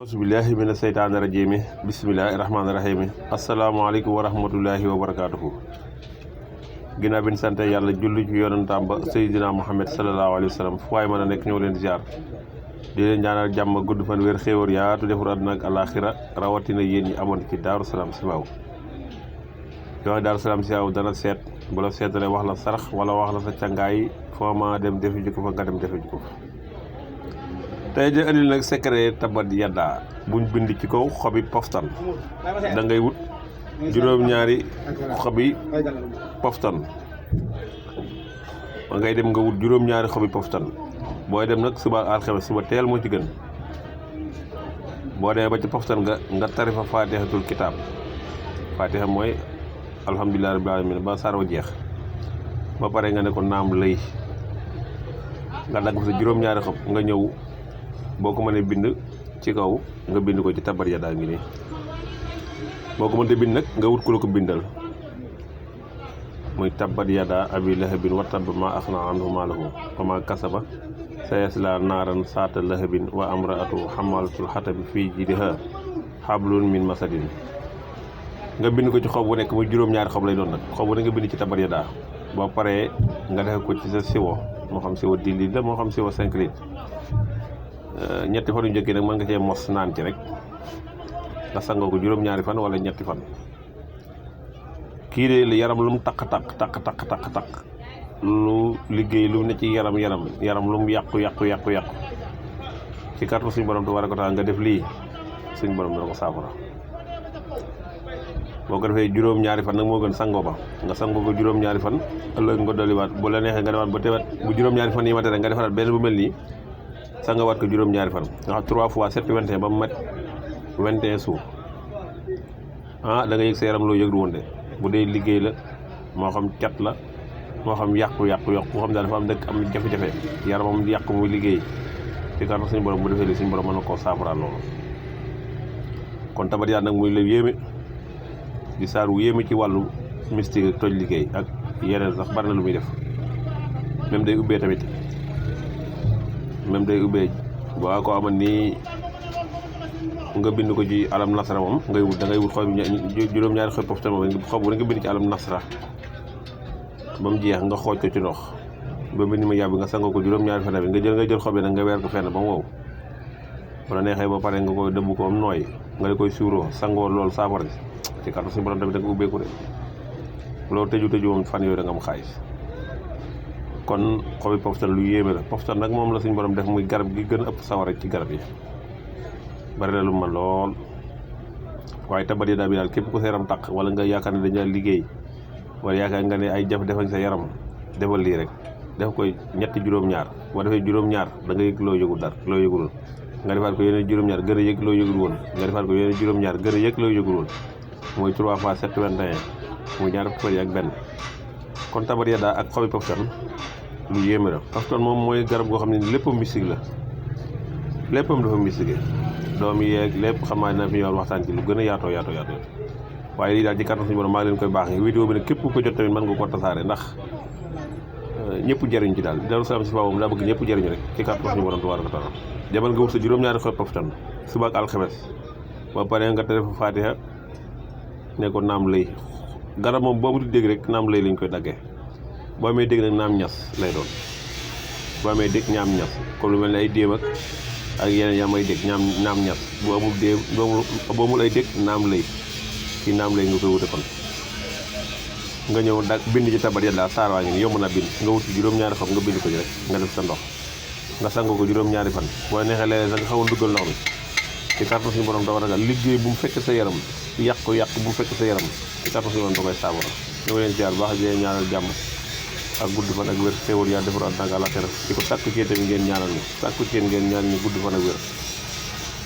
Auzubillahi mina seytaani rajiim bismillaahi rahmaani rahiim asalaamaaleykum wa rahmatullaahi wa barakaatuhu. Ginnaaw bi ñu sant yàlla julli ci yonentam ba Seydina Muhammad salallaahu alayhi wa sallam fu waay mën a nekk ñëw leen di ziar di leen ñaanal jàmm gudd fan wér xéewal yaatu defar àdduna ak alaaxira rawatina yéen ñi amoon ci Daaru Salaam Simaaw. yoo Daaru Salaam Simaaw dana seet bu la seetalee wax la sarax wala wax la sa càngaay foo ma dem defi ji ko fa nga dem defi ji ko fa. tey de andil nag secret tabat yadda buñ bind ci kaw xobi poftan da ngay wut juróom-ñaari xobi poftan ba ngay dem nga wut juróom-ñaari xobi poftan booy dem nag suba alxames suba teel moo ci gën boo demee ba ci poftan nga tari fa faatixatul kitaab faatixa mooy alhamdulilah rabbil alamin ba saar wa jeex ba pare nga ne ko naam lëy nga dagg fa sa juróom-ñaari xob nga ñëw boo ko mënee bind ci kaw nga bind ko ci tabat yadda ngi nii boo ko mënte bind nag nga wut ku la ko bindal muy tabat yadda abi lahabin wa tabba ma axna anhu maaluhu wa ma kasaba sayasla naaran saata lahabin wa amraatu xamalatul xatabi fii jiidiha xablun min masadin nga bind ko ci xob bu nekk muy juróom-ñaari xob lay doon nag xob bu nekk nga bind ci tabat yadda boo paree nga def ko ci sa siwo moo xam siwo 10 litres la moo xam siwo 5 litres ñetti fan yu njëkk nag mën nga cee mos naan ci rek nga sangoo ko juróom-ñaari fan wala ñetti fan kii de yaram lu mu takk lu liggéey lu ne ci yaram lu mu yàqu ci kàttan suñu borom te war a ko tax nga def lii suñu borom dina ko saafara boo ko defee juróom-ñaari fan nag moo gën sangoo ba nga sangoo ko juróom-ñaari fan ëllëg nga dolliwaat bu la neexee nga defaat ba teewat bu juróom-ñaari fan yi mate rek nga defaraat benn bu mel nii sangawaat ko juróom-ñaari fan nga xam 3 fois 7 21 ba mu mat 21 jours da nga yëg sa yaram loo yëglu woon de bu dee liggéey la moo xam cat la moo xam yàqu xam daal dafa am dëkk am jafe-jafe yaramam yàqu muy liggéey ci kàttan suñu borom bu defee li suñu borom mën na koo saafara loolu kon tabat yadda nag muy la yéeme di saar wu yéeme ci wàllu mystique ak toj liggéey ak yeneen sax bari na lu muy def même day ubbee tamit boo ko amoon nii nga bind ko ci alam nasra moom da ngay wut xob juróom-ñaari xob poftan moom xob bu nga bind ci alam nasra ba mu jeex nga xooj ko ci ndox ba bind ma yàbbi nga sangoo ko juróom-ñaari fan bi nga jël xob yi nag nga weer ko fenn ba mu wow bu la neexee ba pare nga koy dëbb ko am nooy nga di koy suuroo sangoo loolu saafara ci kàttan suñu borom tamit da nga ubbeeku de loolu tëju moom fan yooyu da nga am xaalis kon xobi poftan lu yéeme la poftan nag moom la suñu borom def muy garab gi gën a ëpp sawara ci garab yi bari na lu ma lool waaye tabat yadda bi daal képp ku sa yaram taq wala nga yaakaar ne dañu liggéey wala yaakaar nga ne ay jafe-jafe sa yaram defal lii rek def koy ñetti juróom-ñaar boo defee juróom-ñaar da nga yëg loo yëgul dara loo yëgul nga defaat ko yeneen juróom-ñaar gën a yëg loo yëgul woon nga defaat ko yeneen juróom-ñaar gën a yëg loo yëgul woon mooy 3 fois 7 21 muy ñaar fukki ak benn kon tabat yadda ak xobi poftan lu yéeme la poftan moom mooy garab goo xam ne léppam mystique la léppam dafa mystique doom yi yeeg lépp xam naa dina fi ñëw waxtaan ci lu gën a yaatoo waaye lii daal ci kàttan suñu borom maa ngi leen koy baax nga vidéo bi nag képp ko jot tamit mën nga ko tasaare ndax ñëpp jëriñ ci daal Daaru Salaam Simaaw moom daa bëgg ñëpp jëriñu rek ci kàttan suñu borom tabaaraka taala demal nga wut sa juróom-ñaari xob poftan suba ak alxames ba pare nga tere fa faatiha ne ko naam lëy garab moom boo mu di dégg rek naam lëy lañ koy daggee boo amee dégg nag naam ñas lay doon boo amee dégg ñaam ñas comme lu mel ne ay déem ak yeneen yaa may dégg naam ñas boo amul déem boo amul ay dégg naam lëy ci naam lëy nga koy wute kon nga ñëw dag bind ci tabat yadda saar waa ngi ni yomb naa bind nga wuti juróom-ñaari xob nga bind ko ci rek nga def sa ndox nga sangoo ko juróom-ñaari fan boo neexee léeg sax nga xaw a duggal ndox mi ci kàttan suñu borom dafa ragal liggéey bu mu fekk sa yaram yàqu bu mu fekk sa yaram ci kàttan suñu borom da koy saabara ñoo leen ziar baax di ñaanal jàmm ak gudd fan ak wér xéewal yaa defar àdduna ak àllaaxira di ko sàkku ci yéen tamit ngeen ñaanal ñu sàkku ci yéen ngeen ñaan ñu gudd fan ak wér